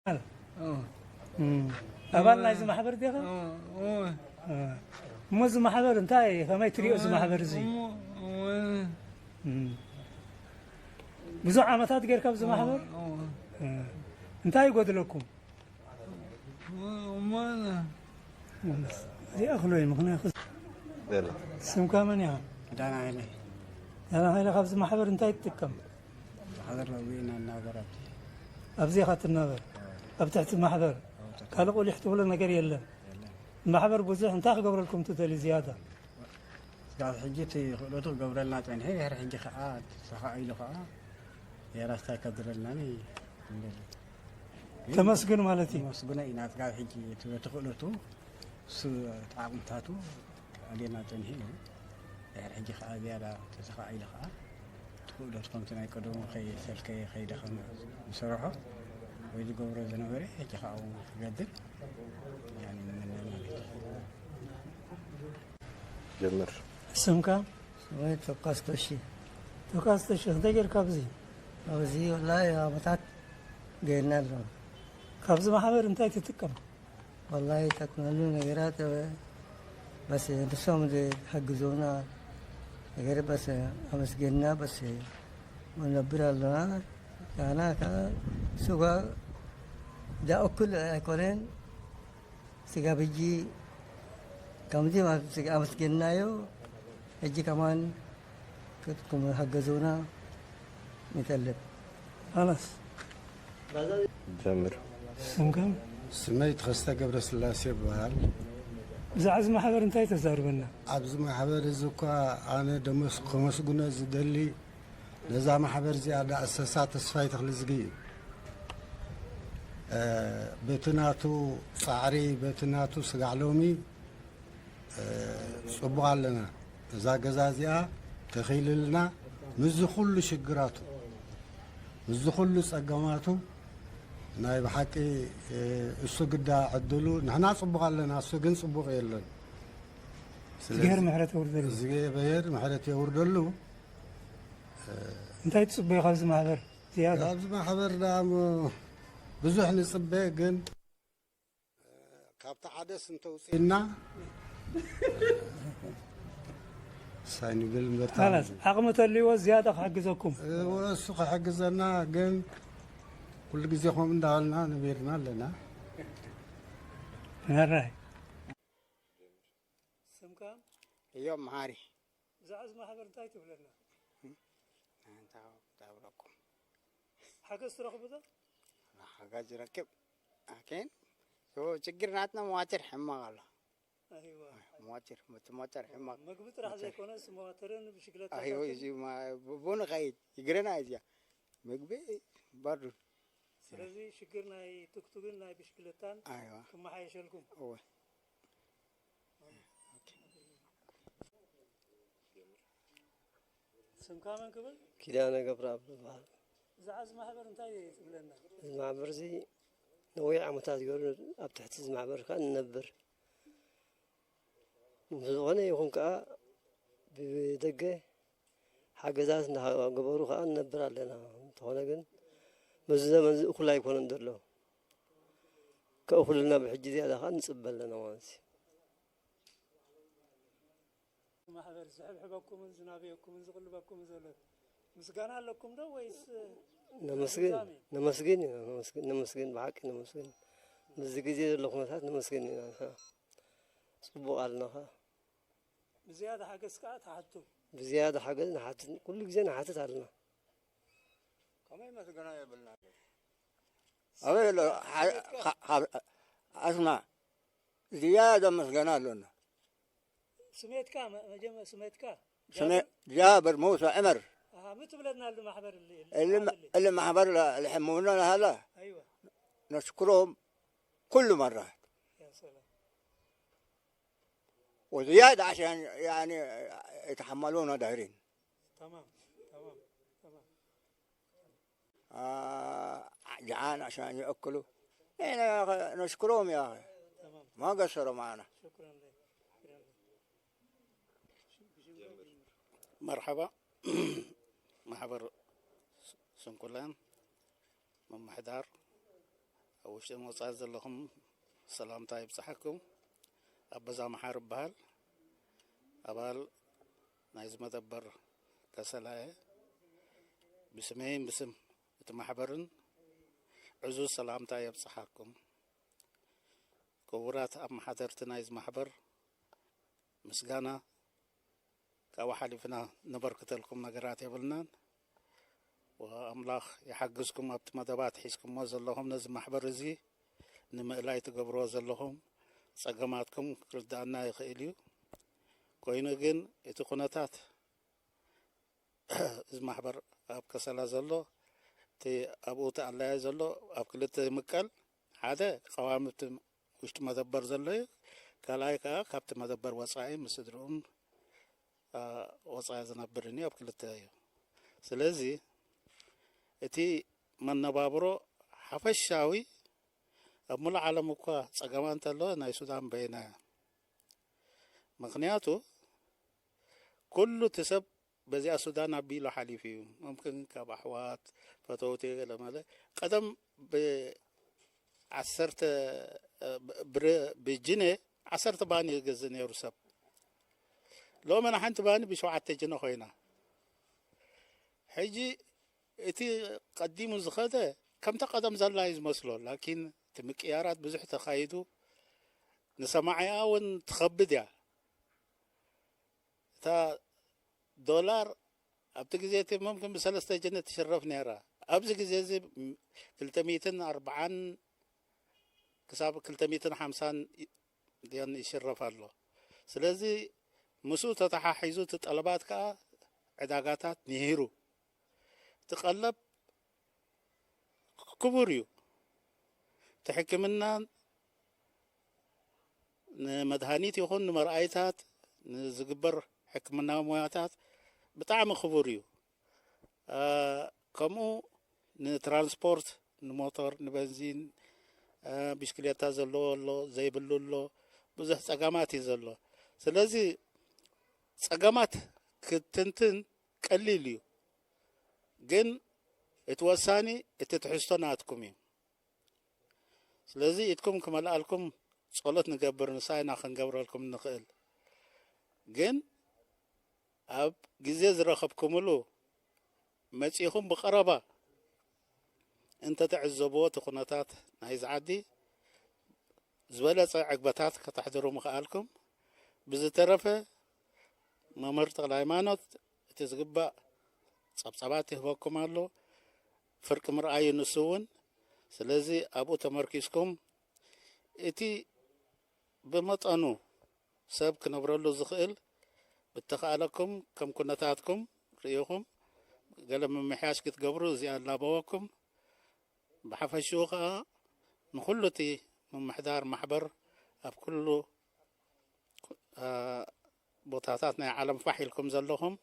እም። ኣባል ናይዚ ማሕበር ዲኻ? እም። እሞ እዚ ማሕበር እንታይ፣ ከመይ ትሪኦ እዚ ማሕበር እዚ? እም። እም። ብዙሕ ዓመታት ጌርካ ኣብዚ ማሕበር? እም። እንታይ ይጎድለኩም? እዚኣ ክሎ እዩ፣ ምኽንያቱ የላ። ስምካ መን ኢኻ? ዳና ሃይለ። ዳና ሃይለ፣ ካብዚ ማሕበር እንታይ ትጥቀም? ማሕበር መግቢ እናናበራት። ኣብዚ ኢኻ ትናበር? ኣብ ትሕቲ ማሕበር? ካልእ ቁሊሕ ትብሎ ነገር የለን? የለን። ማሕበር ብዙሕ እንታይ ክገብረልኩም ትደልዩ ዝያዳ? ስጋብ ሕጂ እቲ ክእለቱ ክገብረልና ጸኒሑ፣ ድሕሪ ሕጂ ከኣ ተኻኢሉ ከኣ የራስታ ከድረልና ንደሊ። ተመስግን ማለት እዩ። ተመስግኖ ኢና። ስጋብ ሕጂ እቲ በቲ ክእለቱ፣ እሱ እቲ ዓቕምታቱ ኣልየና ጸኒሑ እዩ። ድሕሪ ሕጂ ከኣ ዝያዳ ተተኻኢሉ ከኣ፣ እቲ ክእለቱ ከምቲ ናይ ቀደሙ ከይሰልከየ ከይደኸመ ዝሰርሖ ወይ ዝገብሮ ዝነበረ፣ ሕጂ ከኣ እውን ክገብር ኢና ንመነ ማለት እዩ። ጀምር። ስምካ? ስመይ ቶካስ ተሺ። ቶካስ ተሺ፣ እንታይ ጌርካ ኣብዚ? ኣብዚ ወላሂ ዓመታት ገይርና ኣለና። ካብዚ ማሕበር እንታይ ትጥቀም? ወላሂ ይጠቅመሉ ነገራት፣ እ፣ በስ ንሶም ዝሕግዙና ነገር በስ ኣመስገንና በስ ንነብር ኣለና። ካና ከ ስጋ ዳእኩል ኣይኮነን። ስጋብ ሕጂ ከምዚ ማለት ስጋ ኣመስገንናዮ። ሕጂ ከማን ክትኩም ሓገዙና ንጠልብ። ኣነስ ጀምር። ስምከም? ስመይ ተኸስተ ገብረስላሴ ይበሃል። ብዛዕባ እዚ ማሕበር እንታይ ተዛርበና? ኣብዚ ማሕበር እዚ እኳ ኣነ ደመስ-፣ ከመስግኖ ዝደሊ ነዛ ማሕበር እዚኣ ዳእሰሳ ተስፋይ ተኽልዝጊ እዩ። እ፣ በቲ ናቱ ጻዕሪ፣ በቲ ናቱ ስጋዕ ሎሚ፣ እ፣ ጽቡቕ ኣለና። እዛ ገዛ እዚኣ ተኺልልና ምስዚ ኩሉ ሽግራቱ፣ ምስዚ ኩሉ ጸገማቱ ናይ ብሓቂ፣ እ፣ እሱ ግዳ ዕድሉ፣ ንሕና ጽቡቕ ኣለና፣ እሱ ግን ጽቡቕ የለን። ስለዚ እግዚኣብሔር ምሕረት የውርደሉ። እግዚኣብሔር ምሕረት የውርደሉ። እንታይ ትጽበዩ ካብዚ ማሕበር ዝያዳ? ካብዚ ማሕበር ደኣ እሞ ብዙሕ ንጽበ፣ ግን ካብቲ ሓደስ እንተውፅእና ሳይ ንብል እምበር። ካላስ ዓቕሚ ተልይዎ ዝያዳ ክሕግዘኩም። እወ፣ እሱ ክሕግዘና፣ ግን ኩሉ ግዜ ከምኡ እንዳበልና ነቢርና ኣለና። ሕራይ። ስምካ? እዮም መሃሪ። ብዛዕባ እዚ ማሕበር እንታይ ትብለና? እንታይ ክብለኩም? ሓገዝ ትረኽቡ ዶ? ሓገዝ ይረክብ። ኣኬን፣ ዮ፣ ችግር ናትና መዋትር ሕማቕ ኣሎ። ኣይዋ። መዋትር፣ እቲ መዋትር ሕማቕ። መግቢ ጥራሕ መዋትር። ዘይኮነስ መዋትርን ብሽግለታታትን። ኣይዎ፣ እዚ ማ-፣ ብ-፣ ብኡ ንኸይድ፣ ይግረና እዚኣ። መግቢ ባዶ። ስለዚ ሽግር ናይ ቱክቱክን ናይ ብሽክለታን ኣይዋ። ክመሓየሸልኩም። እወ። ስምካ መን ክብል? ኪዳነ ገብረኣብ ይበሃል። ብዛዕባ እዚ ማሕበር እንታይ ትብለና? እዚ ማሕበር እዚ ነዊሕ ዓመታት ገይሩ ኣብ ትሕቲ እዚ ማሕበር ከኣ ንነብር። ብዝኾነ ይኹን ከኣ ብደገ ሓገዛት እንዳገበሩ ከኣ ንነብር ኣለና። እንተኾነ ግን በዚ ዘመን እዚ እኹል ኣይኮነን ዘሎ። ከእኹልና ብሕጂ ዝያዳ ከኣ ንጽበ ኣለና ማለት እዩ። ማሕበር ዝሕብሕበኩምን ዝናበየኩምን ዝቕልበኩምን ዘሎ ምስጋና ኣለኩም ዶ ወይስ ነመስግን፣ ምዛም እዩ? ነመስግን ኢና፣ ነመስግን፣ ነመስግን፣ ብሓቂ ነመስግን። ምስዚ ግዜ ዘሎ ኩነታት ነመስግን ኢና ንሕና። ጽቡቕ ኣለና ኸኣ። ብዝያዳ ሓገዝ ከኣ ትሓቱ? ብዝያዳ ሓገዝ ንሓትት፣ ኩሉ ግዜ ንሓትት ኣለና። ከመይ መስገና የብልና። ኣበይ ኣሎ? ሓ-፣ ሓ-፣ ሓ-፣ ኣስማ፣ ዝያዳ መስገና ኣሎና። ስሜትካ፣ መ-፣ መጀመ-፣ ስሜትካ? ስሜ-፣ ጃብር? ጃብር ሙሳ ዕመር። ኣሃ፣ ምን ትብለትና እል ማሕበር እል-፣ እል-፣ እል-፣ እል ማሕበር ለ-፣ ለሐሙና ለሃላ። ኣይወ። ነሽኩሮም ኩሉ መራት። ያ ሰላም። ወዝያዳ ዓሻን ያኒ የተሐመሉና ዳህሪን። ተማም፣ ተማም፣ ተማም። آه، جعان عشان يأكلوا. إحنا يا أخي نشكرهم يا أخي. تمام. ما قصروا معنا. شكرًا لك. شكرًا لك. مرحبا. ማሕበር ስንኩላን ምምሕዳር ኣብ ውሽጥን ወጻኢ ዘለኹም ሰላምታ ይብጽሓኩም። ኣበዛ መሓር እበሃል። ኣባል ናይዚ መደበር ከሰላ እየ። ብስመይን ብስም እቲ ማሕበርን ዕዙዝ ሰላምታ የብጽሓኩም። ክቡራት ኣመሓደርቲ ናይዚ ማሕበር፣ ምስጋና ካብኡ ሓሊፍና ነበርክተልኩም ነገራት የብልናን። ወኣምላኽ ይሓግዝኩም። ኣብቲ መደባት ሒዝኩሞ ዘለኹም ነዚ ማሕበር እዚ ንምእላይ ትገብርዎ ዘለኹም ጸገማትኩም ክርድኣና ይኽእል እዩ። ኮይኑ ግን እቲ ኩነታት እዚ ማሕበር ኣብ ከሰላ ዘሎ፣ እቲ ኣብኡ ተኣላያ ዘሎ ኣብ ክልተ ይምቀል። ሓደ ቀዋሚ እቲ ውሽጢ መደበር ዘሎ እዩ። ካልኣይ ከኣ ካብቲ መደበር ወጻኢ ምስ ስድርኡን፣ አ፣ ወጻኢ ዝነብርን እዩ። ኣብ ክልተ እዩ። ስለዚ እቲ መነባብሮ ሓፈሻዊ ኣብ ሙሉእ ዓለም እኳ ጸገማ እንተሎ ናይ ሱዳን በይና እያ። ምኽንያቱ ኩሉ እቲ ሰብ በዚኣ ሱዳን ኣቢሉ ሓሊፉ እዩ። ሙምክን ካብ ኣሕዋት፣ ፈተውቲ፣ ገለ መለ ቀደም ብዓሰርተ፣ ብር-፣ ብጅነ ዓሰርተ ባኒ ይገዝእ ነይሩ ሰብ። ሎሚ ንሓንቲ ባኒ ብሸውዓተ ጅነ ኮይና። ሕጂ እቲ ቀዲሙ ዝኸደ ከምታ ቀደም ዘላ እዩ ዝመስሎ። ላኪን እቲ ምቅያራት ብዙሕ ተኻይዱ፣ ንሰማዕያ እውን ትኸብድ እያ። እታ ዶላር ኣብቲ ግዜ እቲ ሙምክን ብሰለስተ ጅነ ትሽረፍ ነይራ። ኣብዚ ግዜ እዚ ክልተ ሚእትን ኣርብዓን ክሳብ ክልተ ሚእትን ሓምሳን ይ-፣ ድዮን ይሽረፍ ኣሎ። ስለዚ ምስኡ ተተሓሒዙ እቲ ጠለባት ከኣ ዕዳጋታት ንሂሩ። እቲ ቀለብ ክቡር እዩ። እቲ ሕክምና ንመድሃኒት ይኹን ንመርኣይታት፣ ንዝግበር ሕክምናዊ ሞያታት ብጣዕሚ ክቡር እዩ። አ፣ ከምኡ ንትራንስፖርት፣ ንሞቶር፣ ንበንዚን፣ አ፣ ብሽክሌታ ዘለዎ ኣሎ፣ ዘይብሉ ኣሎ፣ ብዙሕ ጸገማት እዩ ዘሎ። ስለዚ ጸገማት ክትንትን ቀሊል እዩ፣ ግን እቲ ወሳኒ እቲ ትሕዝቶ ናትኩም እዩ። ስለዚ ኢድኩም ክመልኣልኩም ጸሎት ንገብር፣ ንሳ ኢና ክንገብረልኩም ንኽእል። ግን ኣብ ግዜ ዝረኸብኩምሉ መጺኹም ብቐረባ እንተትዕዘብዎ እቲ ኩነታት ናይዚ ዓዲ ዝበለጸ ዕግበታት ከተሕድሩ ምኽኣልኩም። ብዝተረፈ መምህር ተኽለ ሃይማኖት እቲ ዝግባእ ጸብጻባት ይህበኩም ኣሎ። ፍርቂ ምርኣዩ ንሱ እውን። ስለዚ ኣብኡ ተመርኪስኩም እቲ ብመጠኑ ሰብ ክነብረሉ ዝኽእል ብተኻእለኩም ከም ኩነታትኩም ርኢኹም ገለ ምምሕያሽ ክትገብሩ እዚኣ ኣላበወኩም። ብሓፈሽኡ ከኣ ንኹሉ እቲ ምምሕዳር ማሕበር ኣብ ኩሉ፣ አ፣ ቦታታት ናይ ዓለም ፋሕ ኢልኩም ዘለኹም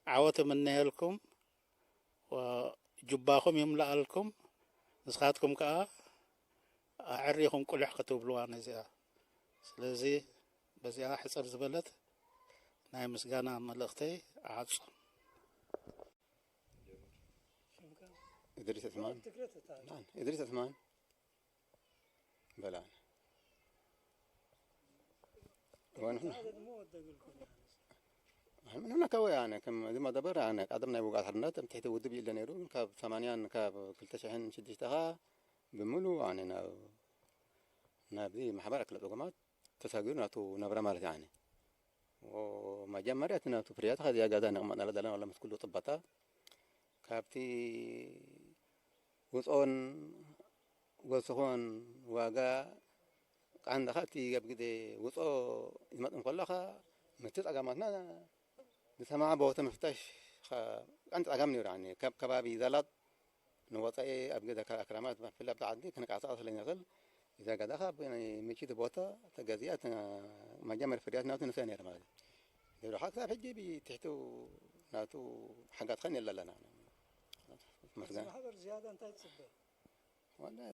ዓወት እምነየልኩም። ወ-፣ ጁባኹም ይምልኣልኩም። ንስኻትኩም ከኣ ኣዕሪኹም ቁልሕ ክትብልዋ ነዚኣ። ስለዚ በዚኣ ሕጽር ዝበለት ናይ ምስጋና መልእኽተይ እዓጹ። إدريس عثمان. نعم، إدريس عثمان. بلى. ونحن من هنا كوي يعني كم زي ما دبر يعني قدم نايبو قاعد حرنات تحت ودب يلا نيرو كاب ثمانية كاب كل تشحن شديش تها بملو يعني نا نابدي محبرك لبقمات تساقير ناتو نبرة مالت يعني. ወመጀመርያ እቲ ናቱ ፍርያት ኸዚ ኣጋዛ ነቕመጥናላ ዘለና ወላ ምስ ኩሉ ጥበታ ካብቲ ውፅኦን ወስኾን ዋጋ ቃንዳኻ እቲ ኣብ ግዜ ውፅኦ ይመጥ እንከሎ ኸ ምቲ ጸገማትና ዝሰማዕ ቦታ ምፍታሽ ኸ ቀንዲ ጸገም ነይሩ። ያኒ ካብ ከባቢ ዘላጥ ንወጻኢ ኣብ ገዛ ካብ ኣክራማት ብፍላይ ኣብቲ ዓዲ ክንቀሳቐስ ስለ ንኽእል እዛ ገዛ ካብ ናይ ምችት ቦታ ተገዚኣ እታ መጀመርያ ፍርያት ናቱ ንሳ ነይራ ማለት እዩ። ንብረኻ ክሳብ ሕጂ ብትሕቱ ናቱ ሓጋት ኸን የለለና። መስገን ማሕበር ዝያዳ እንታይ ትጽበ? ወላሂ